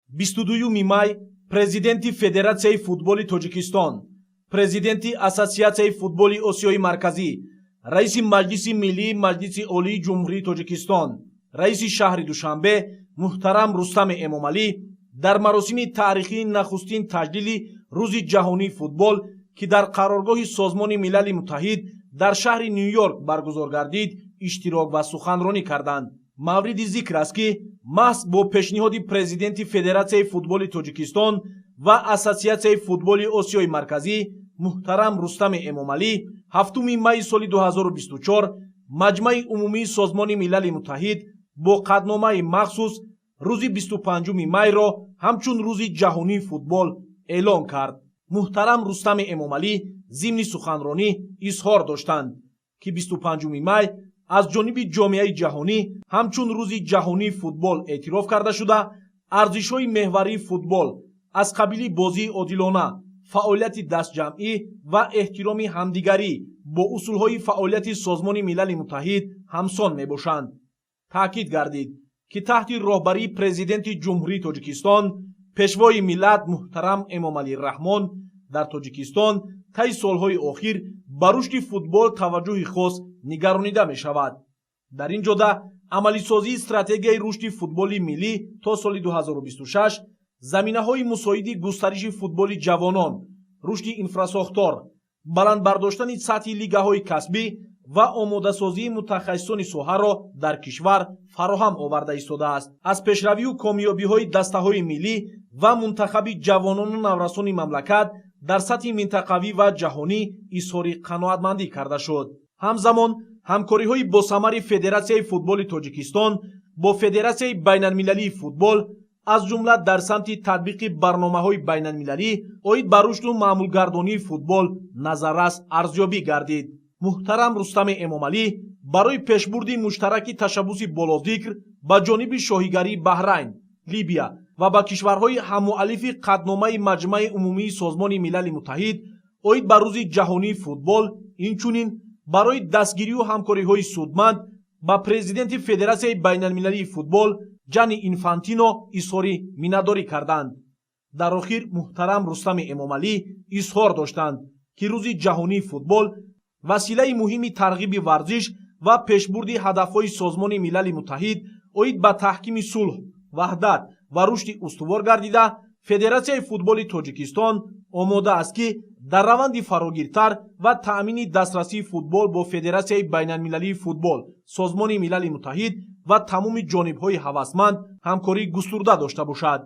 22 май президенти Федератсияи футболи Тоҷикистон, президенти Ассотсиатсияи футболи Осиёи Марказӣ, раиси Маҷлиси Миллии Маҷлиси Олии Ҷумҳурии Тоҷикистон, раиси шаҳри Душанбе муҳтарам Рустами Эмомалӣ дар маросими таърихии нахустин таҷлили Рӯзи ҷаҳонии футбол, ки дар қароргоҳи Созмони Милали Муттаҳид дар шаҳри Ню Йорк баргузор гардид, иштирок ва суханронӣ карданд. Мавриди зикр аст, ки маҳз бо пешниҳоди президенти Федератсияи футболи Тоҷикистон ва Ассотсиатсияи футболи Осиёи Марказӣ муҳтарам Рустами Эмомалӣ 7 майи соли 2024 Маҷмаи Умумии Созмони Милали Муттаҳид бо қатъномаи махсус рӯзи 25 майро ҳамчун Рӯзи ҷаҳонии футбол эълон кард. Муҳтарам Рустами Эмомалӣ зимни суханронӣ изҳор доштанд, ки 25 май аз ҷониби ҷомеаи ҷаҳонӣ ҳамчун Рӯзи ҷаҳонии футбол эътироф карда шуда, арзишҳои меҳварии футбол аз қабили бозии одилона, фаъолияти дастҷамъӣ ва эҳтироми ҳамдигарӣ бо усулҳои фаъолияти Созмони Милали Муттаҳид ҳамсон мебошанд. Таъкид гардид, ки таҳти роҳбарии Президенти Ҷумҳурии Тоҷикистон, Пешвои миллат муҳтарам Эмомалӣ Раҳмон дар Тоҷикистон таи солҳои охир ба рушди футбол таваҷҷӯҳи хос нигаронида мешавад. Дар ин ҷода амалисозии стратегияи рушди футболи миллӣ то соли 2026, заминаҳои мусоиди густариши футболи ҷавонон, рушди инфрасохтор, баланд бардоштани сатҳи лигаҳои касбӣ ва омодасозии мутахассисони соҳаро дар кишвар фароҳам оварда истодааст. Аз пешравию комёбиҳои дастаҳои миллӣ ва мунтахаби ҷавонону наврасони мамлакат дар сатҳи минтақавӣ ва ҷаҳонӣ изҳори қаноатмандӣ карда шуд. Ҳамзамон ҳамкориҳои босамари Федератсияи футболи Тоҷикистон бо Федератсияи байналмилалии футбол, аз ҷумла дар самти татбиқи барномаҳои байналмилалӣ оид ба рушду маъмулгардонии футбол назаррас арзёбӣ гардид. Муҳтарам Рустами Эмомалӣ барои пешбурди муштараки ташаббуси болозикр ба ҷониби Шоҳигарии Баҳрайн, Либия ва ба кишварҳои ҳаммуаллифи қатъномаи Маҷмаи Умумии Созмони Милали Муттаҳид оид ба Рӯзи ҷаҳонии футбол, инчунин барои дастгирию ҳамкориҳои судманд ба президенти Федератсияи байналмилалии футбол Ҷанни Инфантино изҳори миннатдорӣ карданд. Дар охир муҳтарам Рустами Эмомалӣ изҳор доштанд, ки Рӯзи ҷаҳонии футбол василаи муҳими тарғиби варзиш ва пешбурди ҳадафҳои Созмони Милали Муттаҳид оид ба таҳкими сулҳ, ваҳдат ва рушди устувор гардида, Федератсияи футболи Тоҷикистон омода аст, ки дар раванди фарогиртар ва таъмини дастрасии футбол бо Федератсияи байналмилалии футбол, Созмони Милали Муттаҳид ва тамоми ҷонибҳои ҳавасманд ҳамкории густурда дошта бошад.